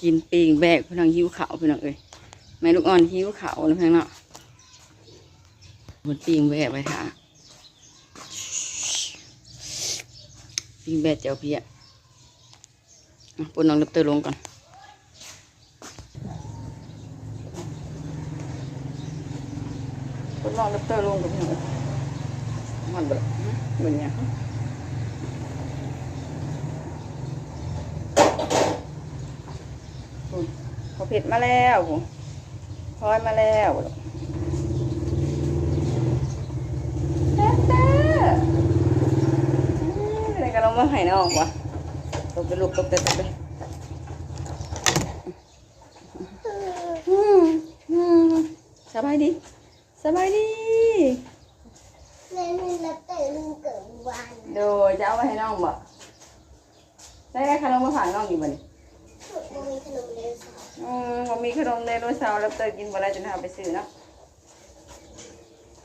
ກິນປີ້ງແບກ ພີ່ນ້ອງ ຫິວເຂົ້າ ພີ່ນ້ອງເອີຍ. ແມ່ລູກອ່ອນຫິວເຂົ້າແລ້ວ ພີ່ນ້ອງເນາະ. ເພິ່ນປີ້ງແບກໄວ້ຖ້າ ປີ້ງແບກແຈ່ວພຽ. ອ່ະ ປົດນ້ອງແຣັບເຕີລົງກ່ອນ. ປົດນ້ອງແຣັບເຕີລົງກ່ອນ ພີ່ນ້ອງ. ມັນບໍ່ ເປັນຫຍັງ? ພຸ້ນ ພໍ່ເພັດມາແລ້ວ ພອຍມາແລ້ວ. ແຣັບເຕີ ອືມ ໄດ້ຂະໜົມມາໃຫ້ນ້ອງບໍ່? ຕົກເດີ້ລູກ ຕົກເດີ້ ຕົກເດີ້. ອືມ ອືມ ສະບາຍດີ ສະບາຍດີ. ແມ່ ແມ່ນແຣັບເຕີ ລືມເກີບວານ. ໂດຍ ຈະເອົາໄວ້ໃຫ້ນ້ອງບໍ່? ໃສ່ໄດ້ຂະໜົມມາຝາກນ້ອງຢູ່ບໍ່ນີ້? ບໍ່ມີຂະໜົມໄດໂນເສົາ. ອືມ ບໍ່ມີຂະໜົມໄດໂນເສົາ ແຣັບເຕີກິນບໍ່ໄດ້ ຈົນເຮົາໄປຊື້ເນາະ.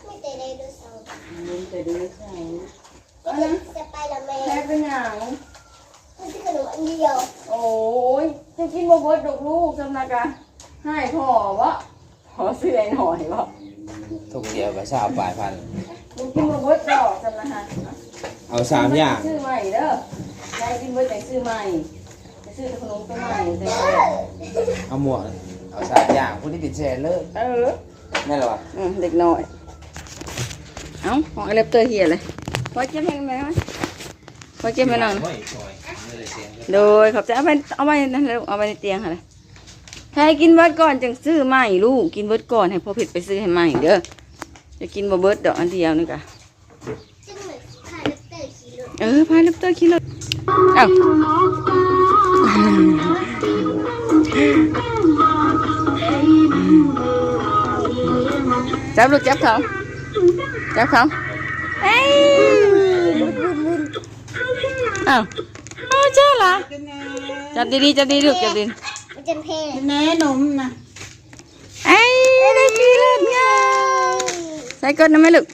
ມີແຕ່ໄດໂນເສົາ ມີແຕ່ໄດໂນເສົາ. ມີແຕ່ສະໄປເດີແມນ. ແມ່ເປັນຫຍັງ? ມັນຊິຂະໜົມອັນດຽວ. ໂອ້ຍ ເຈົ້າກິນບໍ່ເບິດດອກລູກ ສ່ຳນັ້ນກະຮ້າຍພໍ່ບໍ? ພໍຊື້ໃຫ້ໜ້ອຍບໍ? ຖົງດຽວກໍຊາວປາຍພັນ. ລູກກິນບໍ່ເບິດດອກ ສ່ຳນະຮະ. ເອົາສາມຢ່າງ ຊື້ໃໝ່ເດີ. ໃຜກິນເບິດຈັ່ງຊື້ໃໝ່. ໄປຊື້ແຕ່ຂະໜົມໂຕໃໝ່ແຕ່. ເອົາໝວກ ເອົາສາມຢ່າງ ຜູ້ນີ້ເປັນແສນເລີຍ. ເອີ ແມ່ນລະວະ? ອືມ ເດັກນ້ອຍ. ເອົ້າ ຂອງໄອ້ແຣັບເຕີເຫຍເລີຍ. ພອຍເກັບໃຫ້ແມ່. ພອຍເກັບໃຫ້ນ້ອງ. ໂດຍ ຂອບໃຈ. ເອົາໄວ້ ເອົາໄວ້ນັ້ນແຫຼະລູກ ເອົາໄວ້ໃນຕຽງຫັ້ນແຫຼະ. ໃຫ້ກິນເບິດກ່ອນຈຶ່ງຊື້ໃໝ່ລູກ ກິນເບິດກ່ອນ ໃຫ້ພໍ່ເພັດໄປຊື້ໃຫ້ໃໝ່ເດີ. ຈະກິນບໍ່ເບິດດອກອັນດຽວນີ້ກະ. ເອີ ພາແຣັບເຕີຂີ່ລົດ. ເອົ້າ ຈັບລູກ ຈັບເຂົາ ຈັບເຂົາ. ເອີ ເອົ້າ ເອົາ ເຈົ້າລະ ຈັບດີໆ ຈັບດີໆ ລູກ ຈັບດີ. ມັນຈະແພ້ ແນ່ນົມນະ. ໄອ້ ໄດ້ຂີ່ລົດງາມ. ໃສ່ກົດນຳແມ່ລູກ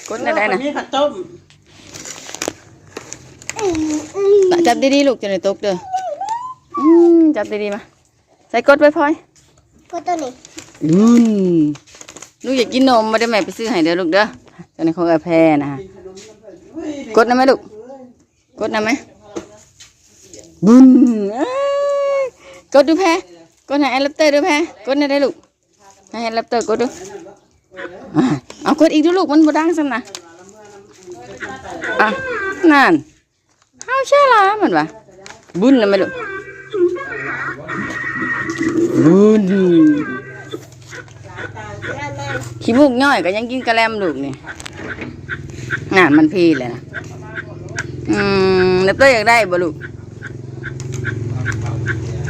ກົດນຳໄດ້ນະ. ມີເຂົ້າຕົ້ມ. ຈັບດີໆ ລູກ ຈະໄດ້ຕົກເດີ. ອືມ ຈັບດີໆ ມາ. ໃສ່ກົດໄວ້ພອຍ ກົດໂຕນີ້. ອືມ ລູກຢາກກິນນົມບໍ່? ດຽວແມ່ໄປຊື້ໃຫ້ເດີລູກເດີ. ໂຕນີ້ຂອງເອື້ອຍແພນະ. ກົດນຳແມ່ລູກ. ກົດນຳແມ່. ບຶ້ນ ເອີຍ ກົດດູແພ ກົດໃຫ້ແຣັບເຕີດູແພ ກົດແດ່ເດີລູກ ໃຫ້ແຣັບເຕີກົດດູ. ອ່າ ເອົາກົດອີກດູລູກ ມັນບໍ່ດັງຊ້ຳນະ. ອ່າ ນັ້ນ ເຮົາຊາລາ ມັນວ່າ ບຶ້ນນຳແມ່ລູກ. ບຶ້ນ ຂີ້ມູກຍ້ອຍກໍຍັງກິນກະແລັມລູກນີ້. ງານມັນເພແລ້ວນະ. ອືມ ແລ້ວໂຕຢາກໄດ້ບໍ່ລູກ?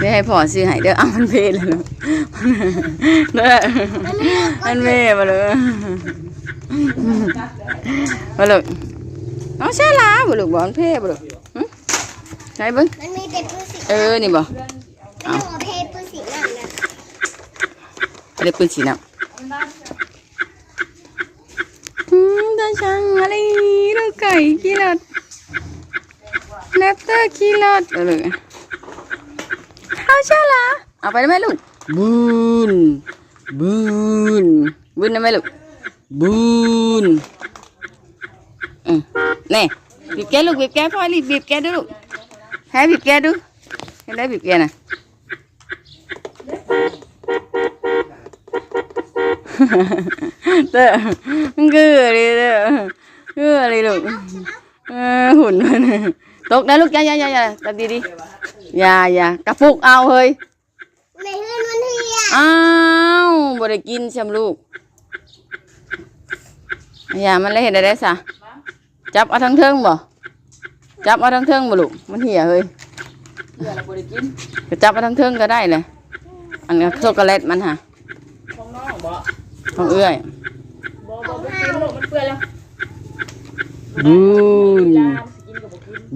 ດຽວໃຫ້ພໍ່ຊື້ໃຫ້ເດີ. ເອົ້າ ມັນເພແລ້ວເນາະ ເດີ ມັນເພບໍ່ລູກ? ບໍ່ລູກ? ເອົາ ຊາລາບໍ່ລູກ? ບໍ່ ມັນເພບໍ່ລູກ? ຫຶ? ໃສ່ເບິ່ງ. ມັນມີແຕ່ຜູ້ສີ ເອີ ນີ້ບໍ່? ມັນເອົາເພຜູ້ສີນັ້ນນະ ເລັບປືນສີນ້ຳ. ອືມ ຕາຊ່າງມາລີ ລູກໄກ່ຂີ່ລົດ ແຣັບເຕີຂີ່ລົດ. ເອີ ເອົາຊາລາ ເອົາໄປໄດ້ໄໝລູກ? ບຶ້ນ ບຶ້ນ ບຶ້ນໄດ້ໄໝລູກ? ບຶ້ນ. ອືມ ແນ່ ບີບແກະລູກ ບີບແກະ ພອຍ ບີບແກະດູລູກ ແພບີບແກະດູ. ເຫັນໄດ້ບີບແກະນະ. ເຕີ ມັນຄືອີ່ຫຼີເຕີ ຄືອີ່ຫຼີລູກ. ເອີ ຫຸ່ນມັນຕົກນະລູກ. ຢ່າ ຢ່າ ຢ່າ ຈັບດີໆ ຢ່າ ຢ່າ ກະປຸກເອົາເຮີ້ຍ. ແມ່ເຮືອນມັນເຫື່ອ. ອ້າວ ບໍ່ໄດ້ກິນຊ້ຳລູກ. ຢ່າ ມັນລະເຮັດໄດ້ໄດ໋ຊະ. ຈັບເອົາທາງເທິງບໍ່? ຈັບເອົາທາງເທິງບໍ່ລູກ? ມັນເຫື່ອເຮີ້ຍ. ເຫື່ອລະບໍ່ໄດ້ກິນ. ກະຈັບເອົາທາງເທິງກະໄດ້ແຫຼະ. ອັນຊັອກໂກແລັດມັນຫະ. ຂອງນ້ອງບໍ? ຂອງເອື້ອຍ. ບໍ່ ບໍ່ ບໍ່ກິນລູກ ມັນເປື່ອຍແລ້ວ. ບຶ້ນ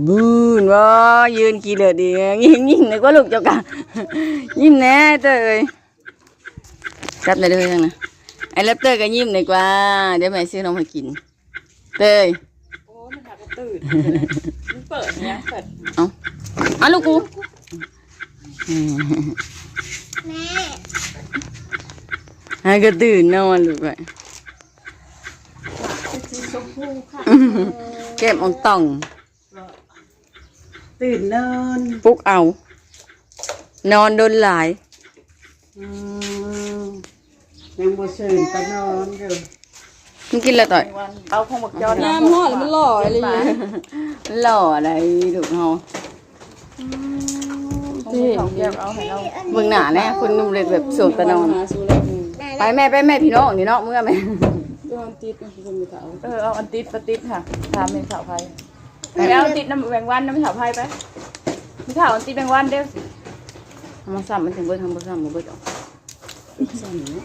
ບຶ້ນ ບໍ່ ຢືນຂີ້ເລີດອີກ. ຍິ້ມ ຍິ້ມໜ້ອຍກວ່າລູກເຈົ້າກະ. ຍິ້ມແດ່ເຕີເອີຍ. ຈັບໄດ້ເດີທາງນັ້ນ. ໄອ້ແຣັບເຕີກໍຍິ້ມໜ້ອຍກວ່າ. ດຽວແມ່ຊື້ນົມໃຫ້ກິນ. ເຕີຍ ໂອ້ຍ ມັນຫາກະຕື່ນ ມັນເປີດຫຍັງເປີດ. ເອົາ ເອົາລູກກູ. ອືມ ແມ່ ໃຫ້ກະຕື່ນນອນລູກເອີຍ ເປັນສີຊົມພູຄ່ະ ແກ້ມອ່ອງຕ່ອງ ຕື່ນນອນ ປຸກເອົາ ນອນດົນຫຼາຍ. ອືມ ຍັງບໍ່ຊື່ນຕານອນຢູ່. ມັນກິນແລ້ວຕ້ອຍ ເອົາຂອງບັກຈອນ ຍາມຮອດແລ້ວມັນຫຼໍ່ອີ່ຫຼີ ມັນຫຼໍ່ໄດ໋ລູກເຮົາ. ອືມ ຂອງເຖົ້າແກ້ວເອົາໃຫ້ລາວ ເບິ່ງໜ້າແດ່ ຄົນໜຸ່ມເລັກແບບໂສດຕານອນ. ໄປແມ່ ໄປແມ່ ພີ່ນ້ອງນີ້ເນາະ ເມືອແມ່. ເອີ ເອົາອັນຕິດມາຕິດຫາ ຖາມແມ່ເຖົ້າໄພ ໄປເອົາຕິດນຳແມງວັນນຳແມ່ເຖົ້າໄພໄປ ແມ່ເຖົ້າ ເອົາຕິດແມງວັນເດີ້. ເອົາມາຊ້ຳມັນຈັ່ງເບິດ ທຳບໍ່ຊ້ຳບໍ່ເບິດອອກ ຊ້ຳເນາະ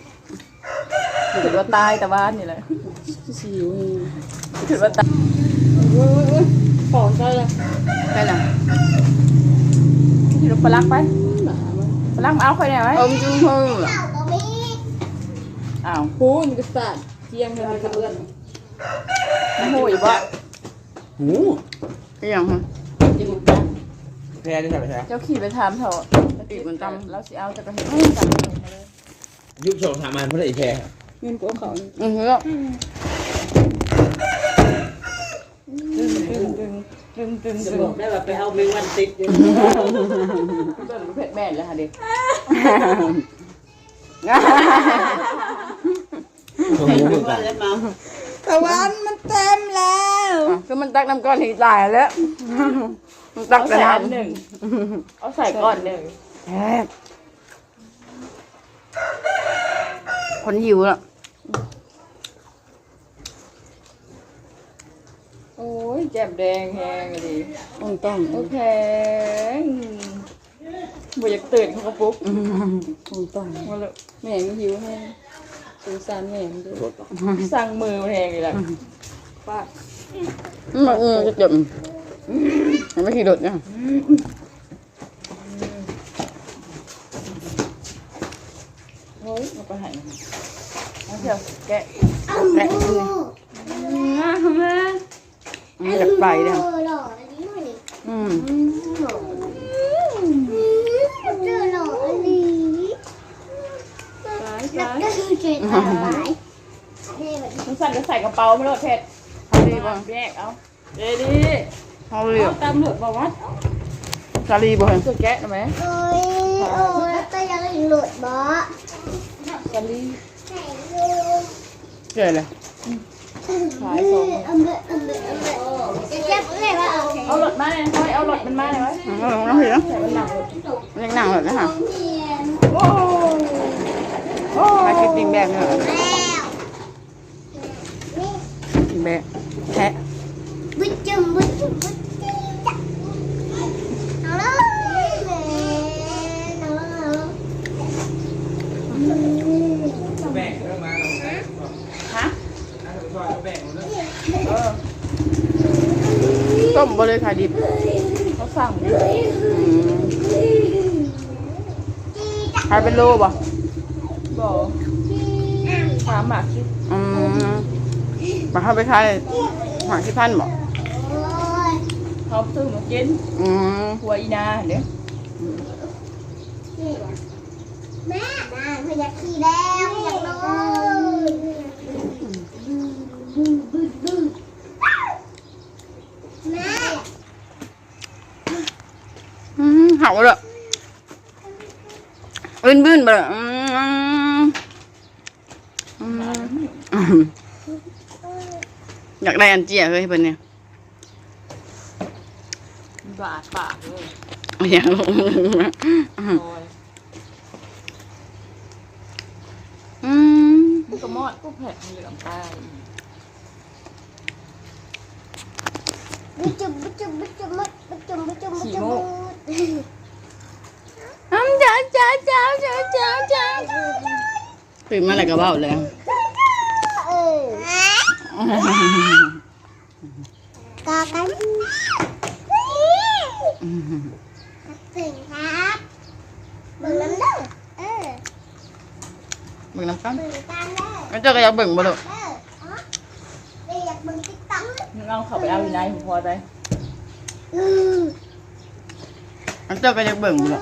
ຄິດວ່າຕາຍແຕ່ວານນີ້ແຫຼະ ຊິຫິວ ຄິດວ່າຕາຍ. ໂອ້ຍ ໂອ້ຍ ໂອ້ຍ ປອງໃສ່ລະ ໃສ່ລະ ຊິລົງໄປລັກໄປ ອືມ ໄປລັກມາເອົາຂ້ອຍແດ່ໄວ້ ເອົາມັນຈຸ່ມເພິ່ງລະ ອ້າວ ໂອ້ຍ ມັນກະສາດ ທຽງກັນເລີຍ ມັນຮູ້ຢູ່ບໍ່? ຫູ ອີ່ຫຍັງຫະ? ແພຢູ່ໃສແພ? ເຈົ້າຂີ່ໄປຖາມເຖົ້າ ປີກມັນຕຳ ລາວຊິເອົາ ເຈົ້າກະເຮັດ ຍຸບສອງສາມອັນພຸ້ນລະອີແພ. ແມ່ນບໍ່ເຂົານີ້ ອື ເນາະ ດຶງ ດຶງ ດຶງ ດຶງ ດຶງ ຈະບອກໄດ້ວ່າໄປເອົາແມງວັນຕິດຢູ່ ເບິ່ງເຜັດແມ່ນແລ້ວຫາເດ. ຕາຫວານມັນເຕັມແລ້ວ ຄືມັນຕັກນ້ຳກ້ອນອີກຫຼາຍແລ້ວ ມັນຕັກແຕ່ນ້ຳ ເອົາໃສ່ອັນໜຶ່ງ ເອົາໃສ່ກ້ອນໜຶ່ງ ແຊບ ຄົນຫິວລະ. ໂອ້ຍ ແກ້ມແດງແຮງອີ່ຫຼີ ອ່ອນຕ້ອງ ໂອເຄ ບໍ່ຢາກຕື່ນ ເຂົາກະປຸກ ອືມ ອ່ອນຕ້ອງ ມາເລີຍ ແມ່ມັນຫິວແຮງ ສົງສານແມ່ມັນເດີ້ ສັ່ງມືແຮງນີ້ລະ ປາກ ອືມ ເອີ ເຈັບ ມັນໄປຂີ່ລົດນະ ອືມ ໂອ້ຍ ເອົາໄປໃຫ້ ເອົາເທື່ອ ແກະ ແກະ ອືມ ອືມ ຢາກໄປເດີ້ ອືມ ໄປ ໄປ ຈັ່ງຊັ້ນກະໃສ່ກະເປົາມາໂລດເພັດ ພໍດີບໍ່ ແບກເອົາ. ເດດີ ເອົາເລີຍ ເອົາຕຳຫຼວດບໍ່ວັດ ສາລີບໍ່ເຫັນ ເຈົ້າແກະນະແມ່ ໂອ້ຍ ໂອ້ຍ ຕາຢາກກິນໂລດບໍ່ ສາລີ ແກະເລີຍ ຂາຍສອງ ເອົາໂລດມາແນ່ ເອົາໂລດມັນມາແນ່ ອືມ ເອົາລົງມາພີ້ ໃຫ້ມັນນັ່ງໂລດ ມັນຍັງນັ່ງໂລດນະຫະ ໂອ້ ໂອ້ ມາກິນປີ້ງແບກເນາະ. ແບະແທະ ແບກເດີມາແບກ ຮະ ແບກເດີ ເອີ ຕົ້ມບໍ່ເລີຍຂາຍດິບ ເຂົາສັ່ງ ອືມ ຂາຍເປັນໂລບໍ່? ບໍ່ ສາມໝາກສິບ ອືມ ບາດເຮົາໄປຂາຍໝາກສິບພັນບໍ່? ເຮົາຊື້ມາກິນ ອືມ ຄົວອີ່ນາຫັ້ນເດ້ ແມ່ ເພິ່ນຢາກຂີ່ແລ້ວ ເພິ່ນຢາກລົງ ແມ່ ອືມ ເຫົ່າເລີຍ ວືນໆ ບໍ່ ອືມ ອືມ ຢາກໄດ້ອັນເຈ້ຍເຮີ້ຍເພິ່ນນີ້ ບາດປາກເລີຍ ຫຍັງ ອືມ ມັນກະມອດ ກູແພະເຫຼືອງຕາຍ ຂີ້ມູກ ຕື່ນມາແລ້ວກະເວົ້າແລ້ວ ເອີ ກອດກັນ ເບິ່ງນຳເດີ ເອີ ເບິ່ງນຳກັນ ເບິ່ງນຳກັນເດີ ເຈົ້າກະຢາກເບິ່ງບໍ່ລູກ ເອີ ເອີ ຢາກເບິ່ງຕິກຕັອກ ມຶງເອົາເຂົ້າໄປເອົາຢູ່ໃນຫົວໄປ ເຈົ້າກະຢາກເບິ່ງບໍ່ລູກ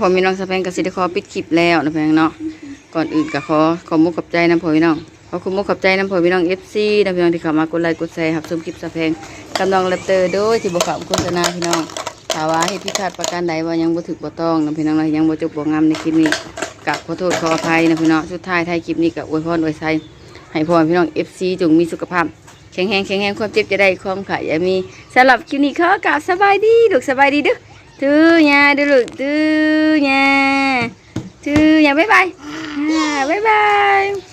ພໍ່ແມ່ນ້ອງສາວແພງກໍຊິໄດ້ຂໍປິດຄລິບແລ້ວເນາະ ພີ່ນ້ອງເນາະ. ກ່ອນອື່ນກໍຂໍຂອບມຸກຂອບໃຈນຳພໍ່ແມ່ນ້ອງ ຂໍຂອບມຸກຂອບໃຈນຳພໍ່ແມ່ນ້ອງ ເອັຟຊີ ນຳພີ່ນ້ອງທີ່ເຂົ້າມາກົດໄລກົດແຊຮັບຊົມຄລິບສາວແພງກັບນ້ອງແຣັບເຕີ ໂດຍທີ່ບໍ່ຂ້າມໂຄສະນາ ພີ່ນ້ອງ. ຖ້າວ່າເຮັດຜິດພາດປະການໃດ ເວົ້າຫຍັງບໍ່ຖືກບໍ່ຕ້ອງນຳພີ່ນ້ອງເນາະ ຫຍັງບໍ່ຈົບບໍ່ງາມໃນຄລິບນີ້ ກໍຂໍໂທດຂໍອະໄພນຳພີ່ນ້ອງ. ສຸດທ້າຍທ້າຍຄລິບນີ້ກໍອວຍພອນອວຍໄຊໃຫ້ພໍ່ແມ່ພີ່ນ້ອງ ເອັຟຊີ ຈົ່ງມີສຸຂະພາບແຂງແຮງ ແຂງແຮງ ຄວາມເຈັບຢ່າໄດ້ ຄວາມໄຂ້ຢ່າມີ. ສຳລັບຄລິບນີ້ຂໍກ່າວສະບາຍດີລູກ ສະບາຍດີເດີ້ ຖືຫຍ້າເດີ້ລູກ ຖືຫຍ້າ ຖືຫຍ້າ ບາຍບາຍ ອ່າ ບາຍບາຍ.